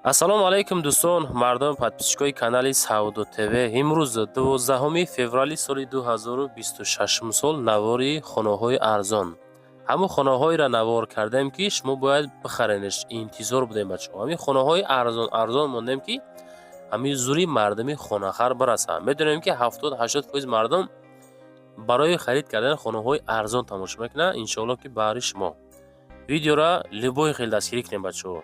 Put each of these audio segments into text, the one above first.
Ассалому алайкум, дӯстон, мардум, подписчикои канали Савдо ТВ. Имрӯз, 12 феврали соли 2026 сол, навори хонаҳои арзон, ҳамун хонаҳоеро навор кардем, ки шумо бояд бихаренеш. Интизор будем, бачаҳо. Ҳамин хонаҳои арзон арзон мондем, ки ҳамин зури мардуми хонахар бирасад. Медонем, ки 70-80% мардум барои харид кардани хонаҳои арзон тамошо мекунанд. Иншоалло, ки баҳри шумо видеора любой хел дастгирӣ кунем, бачаҳо.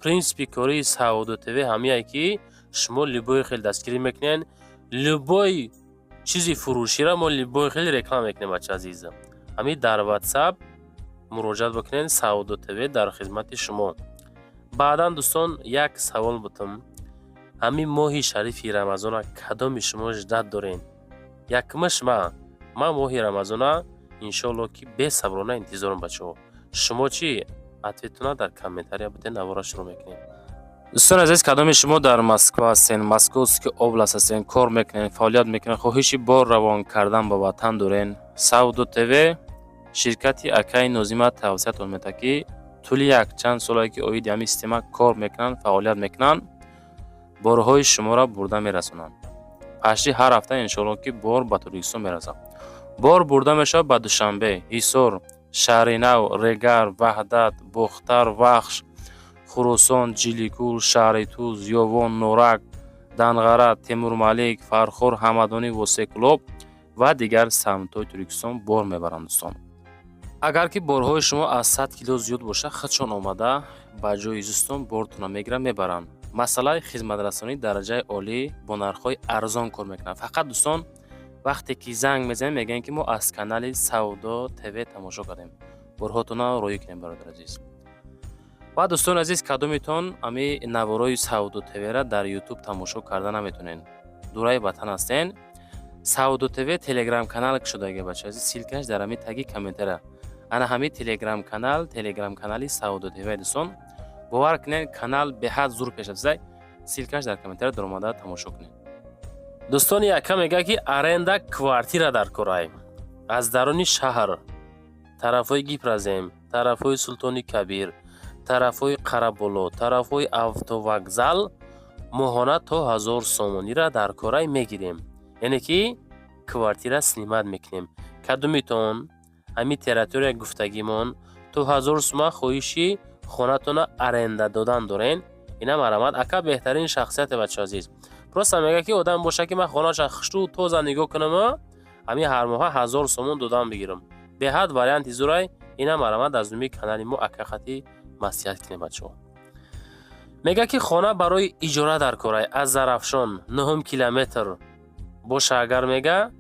Принсипи кории Савдо ТВ ҳамие, ки шумо любой хел дастгирӣ мекунед, любой чизи фурӯширо мо любой хел реклама мекунем. Бача азиз, ҳамин дар Ватсап муроҷиат бикунед, Савдо ТВ дар хизмати шумо. Баъдан, дӯстон, як савол бутам: ҳамин моҳи шарифи Рамазона кадоми шумо ждать дорен? Якмаш ман моҳи Рамазона, иншоалло, ки бесаброна интизорам. Бачаҳо, шумо чӣ? Ответуна дар комментария бутен. Навора шурӯъ мекунем. Дӯстони азиз, кадоми шумо дар Москва ҳастен, Московский область ҳастен, кор мекунен, фаъолият мекунен, хоҳиши бор равон кардан ба ватан дорен, Савдо ТВ, ширкати акаи Нозима тавсиятон медиҳад, ки тӯли якчанд солае ки оиди ҳамин система кор мекунанд, фаъолият мекунанд, борҳои шуморо бурда мерасонанд. Пашти ҳар ҳафта, иншоалло, ки бор ба Тоҷикистон мерасад. Бор бурда мешавад ба Душанбе, Ҳисор, Шаҳринав, Регар, Ваҳдат, Бохтар, Вахш, Хуросон, Ҷиликул, шаҳри Туз, Ёвон, Норак, Данғара, Темурмалик, Фархор, Ҳамадонӣ, Восекӯлоб ва дигар самтҳои Тоҷикистон бор мебаранд. Дӯстон, агар ки борҳои шумо аз 100 кило зиёд бошад, худшон омада ба ҷои зистон бортонро мегиранд, мебаранд. Масъалаи хизматрасонии дараҷаи олӣ, бо нархҳои арзон кор мекунанд. Фақат, дӯстон, вақте ки занг мезанем, мегӯянд, ки мо аз канали Савдо ТВ тамошо кардем, борҳотонро роҳӣ кунем. Бародари азиз ва дӯстони азиз, кадомитон ами наворои Савдо ТВра дар Ютуб тамошо карда наметонен, дураи ватан ҳастен, Савдо ТВ Телеграм канал кушодаги, бача азиз, ссылкаш дар ҳами таги комментария. Ана ҳами Телеграм канал, Телеграм канали Савдо ТВ. Дӯстон, бовар кунед, канал беҳад зур пеш рафтааст. Ссылкаш дар комментария, даромада тамошо кунед. Дӯстони, яка мегӯяд, ки аренда квартира дар корай аз даруни шаҳр, тарафҳои Гипрозем, тарафҳои Султони Кабир, тарафҳои Қараболо, тарафҳои автовокзал, моҳона то 1000 сомонира дар корай мегирем, яъне ки квартира снимать мекунем. Кадомитон ҳамин территория гуфтагимон то 1000 сума хоҳиши хонатона аренда додан дорен, ина марҳамат. Ака беҳтарин шахсияте, бача азиз. Просто мегӯяд, ки одам боша, ки ман хонаша хушту тоза нигоҳ кунам, ҳамин ҳар моҳа 1000 сомон додан бигирам. Беҳад варианти зурай. Ина марҳамат, аз нуми канали мо ака хати маслиҳат кунем, бачаҳо. Мегӯяд, ки хона барои иҷора дар корай аз Зарафшон, нуҳум километр боша агар, мега,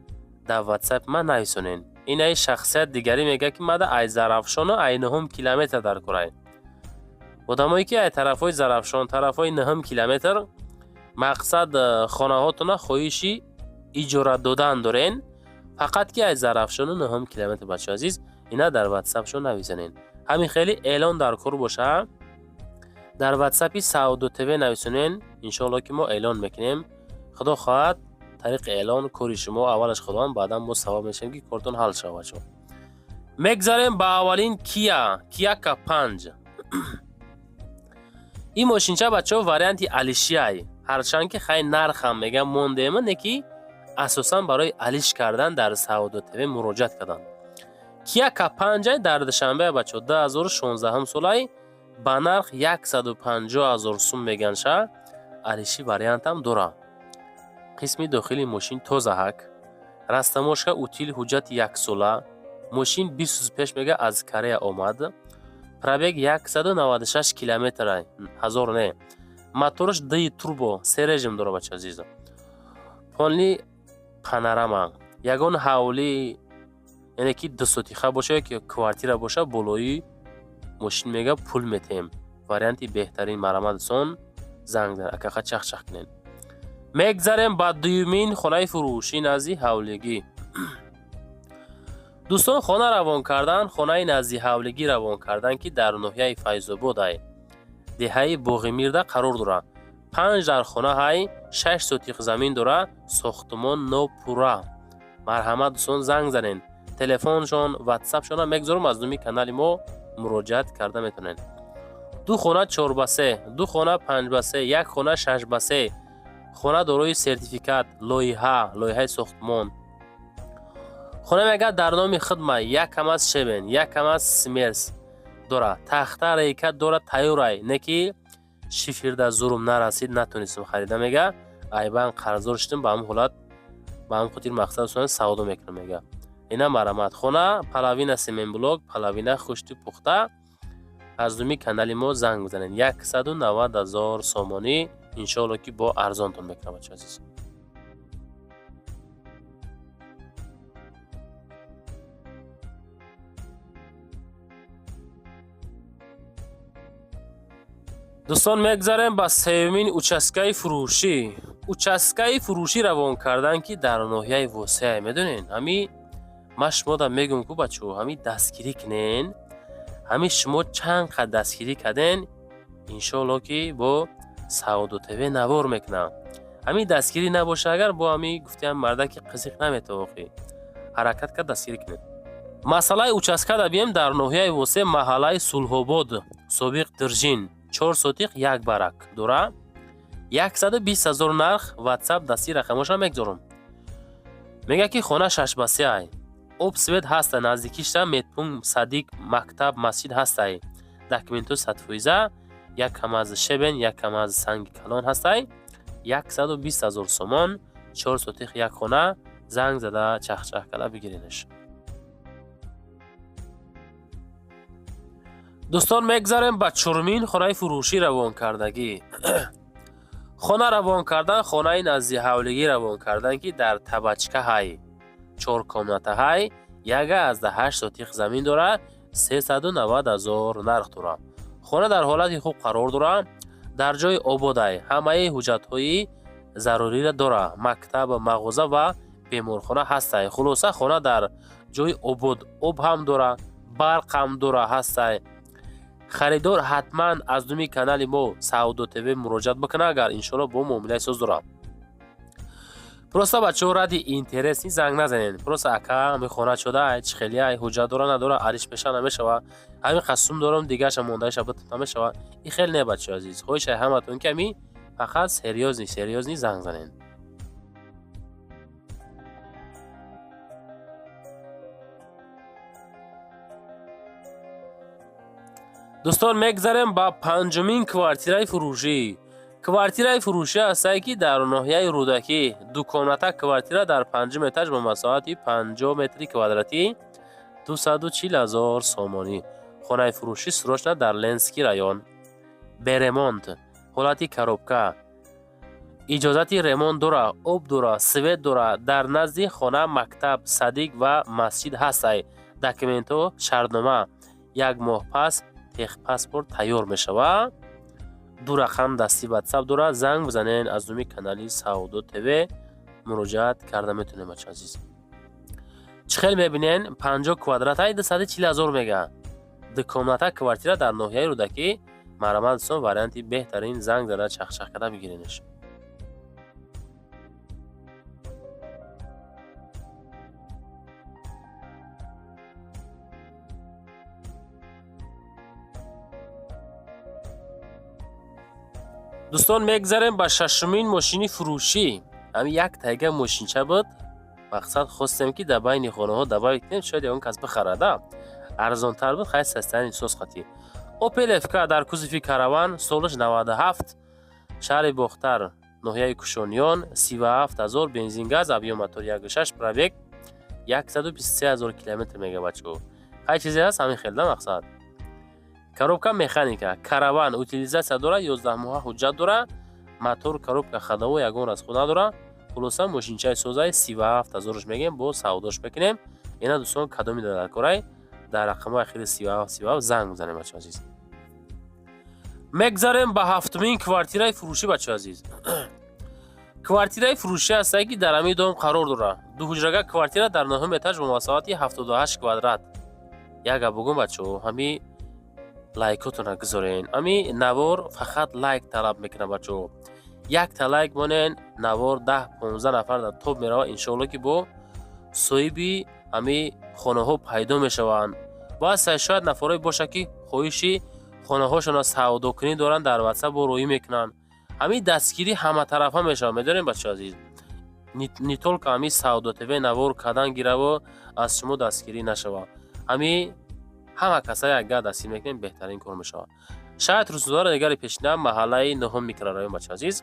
дар Ватсап ман нависонен. Инаи шахсият дигарӣ мегӯяд, ки мада ай Зарафшону ай нуҳум километр дар корай. Одамое ки ай тарафҳои Зарафшон, тарафҳои нуҳум километр, мақсад, хонаҳотона хоҳиши иҷора додан дорен, фақат ки ай Зарафшону нуҳум километр, бачаҳо азиз, ина дар Ватсапшон нависонен. Ҳамин хеле эълон дар кор боша, дар Ватсапи Савдо ТВ нависонен. Иншоалло, ки мо эълон мекунем. Худо хоҳад, тариқи эълон кори шумо аввалаш Худованд, баъдан мо сабаб мешавем, ки кортон ҳал шавад. Бачаҳо, мегзарем ба аввалин Кия, Кия К5. Ин мошинча, бачаҳо, варианти алишиай. Ҳарчанд ки хай нархам мегам мондема, не ки асосан барои алиш кардан дар Савдо ТВ муроҷиат карданд. Кия К5 дар Душанбе, бачаҳо, 2016 солай, ба нарх 150 ҳазор сум меганша. Алиши вариантам дора. Қисми дохили мошин тозаҳак, растаможка, утил, ҳуҷҷати яксола. Мошин 20 рӯз пеш, мега, аз Корея омад. Пробег 196 километр, ҳазор не. Мотораш ди турбо, се режим дора, бача азизо. Полный панорама. Ягон ҳавлӣ, яъне ки дусотиха боша ё ки квартира боша, болои мошин, мега, пул метем. Варианти беҳтарин. Марҳамат, дӯстон, занг зан, акақа чахчах кунед. Мегзарем ба дуюмин хонаи фурӯшӣ назди ҳавлигӣ. Дӯстон, хона равон кардан, хонаи назди ҳавлигӣ равон кардан, ки дар ноҳияи Файзобод, ай деҳаи Боғимирда қарор дорад. Панҷ дар хона ҳай, 6 сотиқ замин дора, сохтумон нопурра. Марҳамат, дӯстон, занг занен. Телефоншон, Ватсапшонам мегузорам, аз номи канали мо муроҷиат карда метавонед. Ду хона 4 ба 3, ду хона 5 ба 3, як хона 6 ба 3. Хона дорои сертификат, лоиҳа, лоиҳаи сохтмон. Хона, мегӯяд, дар номи хидма, як камаз щебень, як камаз смесь дора, тахта, рейка дора, тайёрай, не ки шиферда зурум нарасид, натонистем харида, мега. Айбан қарздор шудем, ба ҳамн ҳолат, ба ҳамн хотир мақсад савдо мекунам, мега. Ина, марамат, хона половина цементблок, половина хушти пухта. Аз думи канали мо занг бизанед, 190 000 сомонӣ, иншоалло, ки бо арзонтон мекунам, бача азиз. Дӯстон, мегзарем ба сеюмин участкаи фурӯшӣ. Участкаи фурӯшӣ равон кардан, ки дар ноҳияи Восеа. Медонен, ҳами ман шумода мегӯм, ку, бачаҳо, ҳами дастгирӣ кунен. Ҳами шумо чанд қад дастгирӣ карден, иншоалло, ки бо Савдо ТВ навор мекунам. Ҳамин дастгирӣ набоша агар, бо ҳами гуфтиам мардаки қизиқ наметавоқӣ. Ҳаракат кард, дастгирӣ кунед. Масъалаи участкада бием: дар ноҳияи Восе, маҳаллаи Сулҳобод, собиқ Диржин, 4 сотих, як барак дора, 120 000 нарх. Ватсап дастии рақамошам мегзорам. Мегӯяд, ки хона 6 ба 3 ай, об, свет ҳаста, наздикишта медпункт, садик, мактаб, масҷид ҳастай, документҳо 100%, як камаз щебень, як камаз санги калон ҳастай. 120 000 сомон, 4 сотих, як хона. Занг зада, чахчах карда бигиренаш. Дӯстон, мегзарем ба чормин хонаи фурӯшӣ равон кардагӣ. Хона равон кардан, хонаи назди ҳавлигӣ равон кардан, ки дар Табачка ҳай, чор комната ҳай, 1,8 сотих замин дорад, 390 000 нарх дорад. Хона дар ҳолати хуб қарор дорад, дар ҷои ободай, ҳамаи ҳуҷҷатҳои заруриро дорад, мактаб, мағоза ва беморхона ҳастай. Хулоса, хона дар ҷои обод, об ҳам дора, барқ ҳам дора, ҳастай. Харидор ҳатман аз думи канали мо Савдо ТВ муроҷиат бикунад, агар иншоалло бо муомилаи соз дорам. Просто, бачаҳо, ради интересный занг назанед. Просто: «Ака, ҳами хона шуда, чӣ хелиай, ҳуҷҷат дора, надора, ариш меша, намешава, ҳами қасум дорам, дигаша мондаиша бит намешава?» И хел не, бачаҳо азиз. Хоҳишай ҳаматон, ки ҳами фақат серьёзный, серьёзный занг занед. Дӯстон, мегзарем ба панҷумин квартираи фурӯшӣ. Квартираи фурӯшӣ ҳастае, ки дар ноҳияи Рӯдакӣ, ду комната квартира дар панҷум этаж бо масоҳати 50 метри квадратӣ, 240 000 сомонӣ. Хонаи фурӯшӣ срочно дар Ленинский район, бе ремонт, ҳолати коробка, иҷозати ремонт дора, об дора, свет дора. Дар назди хона мактаб, садик ва масҷид ҳастай. Документҳо, шартнома як моҳ пас техпаспорт тайёр мешавад. Ду рақам дасти ватсап дорад, занг бизанед. Аз номи канали Савдо ТВ муроҷиат карда метавонем, бача азиз. Чӣ хел мебинен, 50 квадратай, 240 000 мега, ду комната квартира дар ноҳияи Рӯдакӣ. Марҳамат, дӯстон, варианти беҳтарин, занг зада, чахчах карда бигиренаш. Дӯстон, мегзарем ба шашумин мошини фурӯшӣ. Ҳамин як тайга мошинча буд. Мақсад, хостем, ки дар байни хонаҳо добавить кунем, шояд ягон кас бихарада, арзонтар буд. Хай, состояние соз қатӣ. Опел ФК дар кузови караван, солаш 97, шаҳри Бохтар, ноҳияи Кушониён, 37 000, бензин, газ, объём мотор 1,6, пробег 123 000 километр мега. Бачаҳо, ҳай, чизе ҳаст, ҳамин хел да. Мақсад, коробка механика, караван, утилизация дорад, 11 моҳа ҳуҷҷат дорад, мотор, коробка ходовой, ягон расход надорад. Хулоса, мошинчаи созаи, 37 ҳазораш мегем, бо савдош мекунем. Ина, дӯстон, кадоми дар корай, дар рақамҳои ахири 37 37 занг бизанем, бачаҳо азиз. Мегзарем ба ҳафтумин квартираи фурӯшӣ, бачаҳо азиз. Квартираи фурӯшӣ ҳастае, ки дар ҳамин дом қарор дорад. Дуҳуҷрага квартира дар нӯҳум этаж бо масоҳати 78 квадрат. Як гап бугум, бачаҳо, ҳами лайкотона гузорен. Ҳами навор фақат лайк талаб мекунад, бачаҳо. Якта лайк монен, навор 10-15 нафар дар топ меравад. Иншоалло, ки бо соҳиби ҳами хонаҳо пайдо мешаванд. Ва шояд нафарое бошад, ки хоҳиши Хонаҳошонро савдокунӣ доранд, дар WhatsApp роӣ мекунанд. Ҳамин дастгирӣ ҳаматарафа мешавад, медонем, бача азиз. Не только ҳамин Савдо ТВ навор кардан гираву аз шумо дастгирӣ нашавад. Ҳамин ҳама каса якга дастгирӣ мекунем, беҳтарин кор мешавад. Шаҳри Турсунзодаро дигари пешина, маҳаллаи нуҳум микрорайон, бача азиз,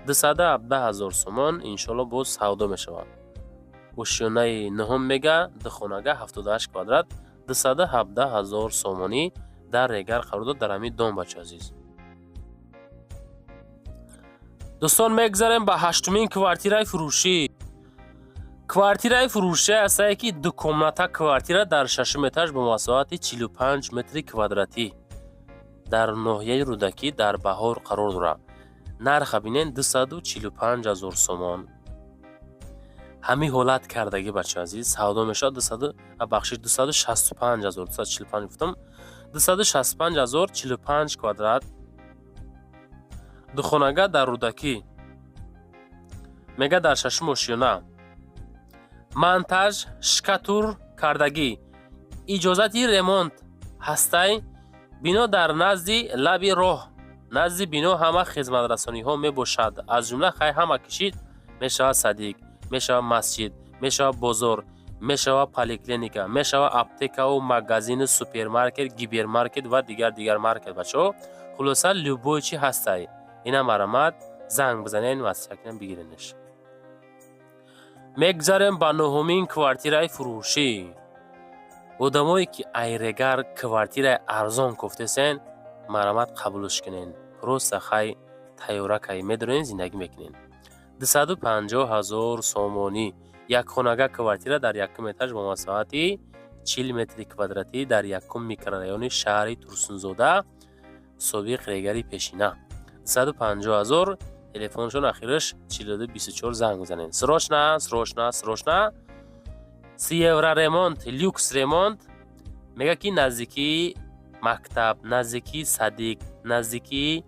217 000 сомон, иншоалло, боз савдо мешавад. Ошёнаи нуҳум мега, духонага, 78 квадрат, 217 000 сомонӣ, дар Регар қарор дод, дар ҳамин дом, бача азиз. Дӯстон, мегзарем ба ҳаштумин квартираи фурӯшӣ. Квартираи фурӯшӣ ҳастае, ки дукомната квартира дар шашум этаж бо масоҳати 45 метри квадратӣ дар ноҳияи Рӯдакӣ, дар Баҳор қарор дорад. Нарха бинен, 245 000 сомон. Ҳамин ҳолат кардагӣ, бача азиз, савдо мешавад. Бахшиш, 265 000, 245 гуфтам, 265 000, 45 квадрат, духонага, дар Рӯдакӣ мега, дар шашум ошёна, монтаж шкатур кардагӣ, иҷозати ремонт ҳастай. Бино дар назди лаби роҳ, назди бино ҳама хизматрасониҳо мебошад, аз ҷумла хай ҳама кишид мешавад: садик мешавад, масҷид мешавад, бозор мешавад, поликлиника мешавад, аптекаву магазину супермаркет, гипермаркет ва дигар дигар маркет. Бачаҳо, хулоса, любой чи ҳастай. Ина марамат занг бизанед, маслиҳат кунем, бигиренаш. Мегзарем ба нуҳумин квартираи фурӯшӣ. Одамое ки ай Регар квартираи арзон кофтесен, марамат қабулш кунен. Просто хай тайёракай медонен, зиндагӣ мекунен. 250 000 сомонӣ, якхонага квартира дар якум этаж бо масоҳати 40 метри квадратӣ дар якум микрорайони шаҳри Турсунзода, собиқ Регари пешина, 250 000. Телефоншон ахираш 4224, занг бизанед. Срочно, срочно, срочно. С евроремонт, люкс ремонт. Мега ки наздикии мактаб, наздикии садик, наздикии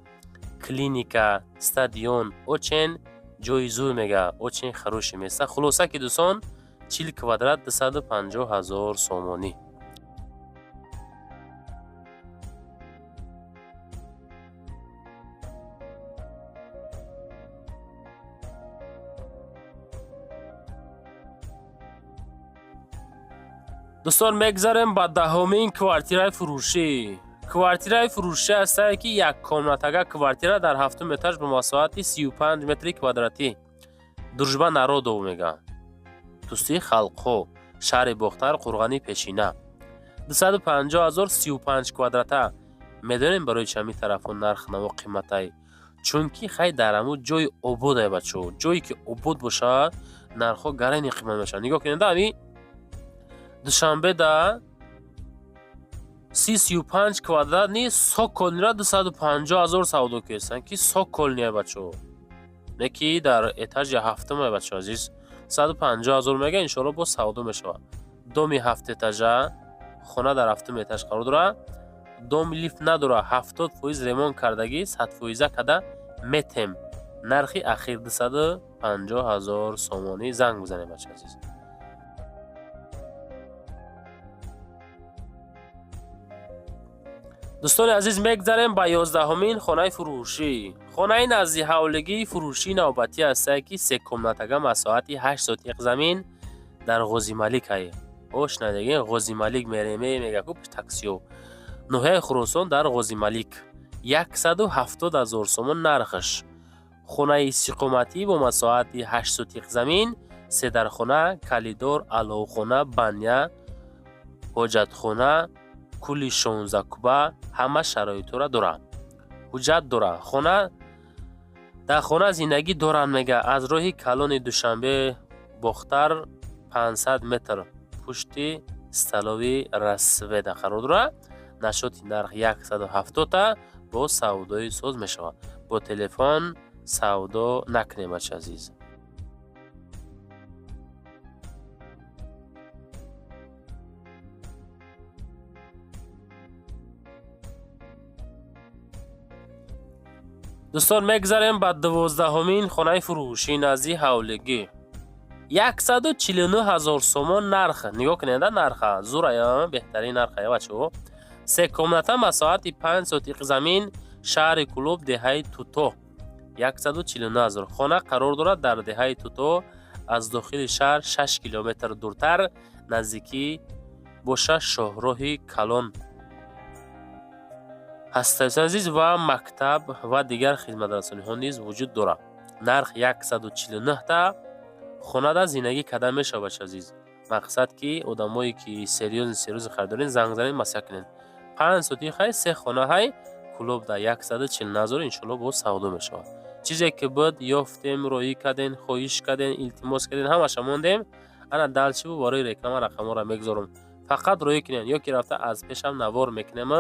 клиника, стадион, очень ҷои зур, мега, очень хороший место. Хулоса ки, дӯстон, 40 квадрат, 250 000 сомонӣ. Дӯстон, мегзарем ба даҳумин квартираи фурӯшӣ. Квартираи фурӯшӣ ҳастае, ки як комнатага квартира дар ҳафтум этаж бо масоҳати 35 метри квадратӣ, Дружба народов мега, дӯстии халқҳо, шаҳри Бохтар, Қурғани пешина, 250 000, 35 квадрата. Медонем, барои чи ҳамин тарафҳо нарх наво қиматай? Чунки хай дар ҳамун ҷои ободай, бачаҳо. Ҷое ки обод бошад, нархҳо гарани қимат мешавад. Нигоҳ кунед, ҳами Душанбеда 35 квадратни цокольныйра 250 000 савдо кестанд, ки цокольный, бачаҳо, не ки дар этажи ҳафтума. Бачаҳо азиз, 150 000 мега, иншоалло, боз савдо мешавад. Доми ҳафтэтажа, хона дар ҳафтум этаж қарор дорад. Дом лифт надорад, 70% ремонт кардагӣ, 100-фоиза када метем. Нархи ахир 250 000 сомонӣ. Занг бизанед, бачаҳо азиз. Дӯстони азиз, мегзарем ба 11-умин хонаи фурӯшӣ. Хонаи назди ҳавлигии фурӯшии навбатӣ ҳастае, ки секомнатага, масоҳати 8 сотиқ замин дар Ғозималикай. Ошнадегин Ғозималик мереме, мега ку таксиё. Ноҳияи Хуросон, дар Ғозималик, 170 000 сомон нархаш. Хонаи истиқоматӣ бо масоҳати 8 сотиқ замин, седархона, калидор, аловхона, баня, ҳоҷатхона, кули 16 куба, ҳама шароитҳоро дорад, ҳуҷҷат дорад. Хона дар хона зиндагӣ доранд, мега. Аз роҳи калони Душанбе Бохтар 500 метр, пушти столовый Рассвета қарор дорад. Нашоти нарх 170-та, бо савдои соз мешавад. Бо телефон савдо накунем, бача азиз. Дӯстон, мегзарем ба 12-ҳумин хонаи фурӯшӣ назди ҳавлигӣ, 149 000 сомон нарх. Нигоҳ кунед, нарха зурая, беҳтарин нарха, бачаҳо. Се комната, масоҳати 5 сотиқ замин, шаҳри Кӯлоб, деҳаи Туто, 149 000. Хона қарор дорад дар деҳаи Туто, аз дохили шаҳр 6 километр дуртар, наздикӣ боша шоҳроҳи калон ҳаст, азиз, ва мактаб ва дигар хизматрасониҳо низ вуҷуд дорад. Нарх 149 та. Хонада зиндагӣ карда мешавад, бача азиз. Мақсад, ки одамое ки серьёзный, серьёзный харидорен, занг занед, маслиҳат кунед. 5 сотиқ ҳай, се хона ҳай, Кӯлобда, 149 000. Иншоалло, боз савдо мешавад. Чизе ки буд, ёфтем, роӣ кардем, хоҳиш кардем, илтимос кардем, ҳамаша мондем. Ана дальше бу барои реклама рақамҳоро мегузорам, фақат роӣ кунем ё ки рафта аз пешам навор мекунем,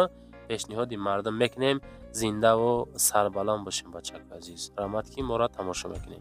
пешниҳоди мардум мекунем. Зиндаву сарбаланд бошем, бачако азиз. Раҳмат, ки моро тамошо мекунед.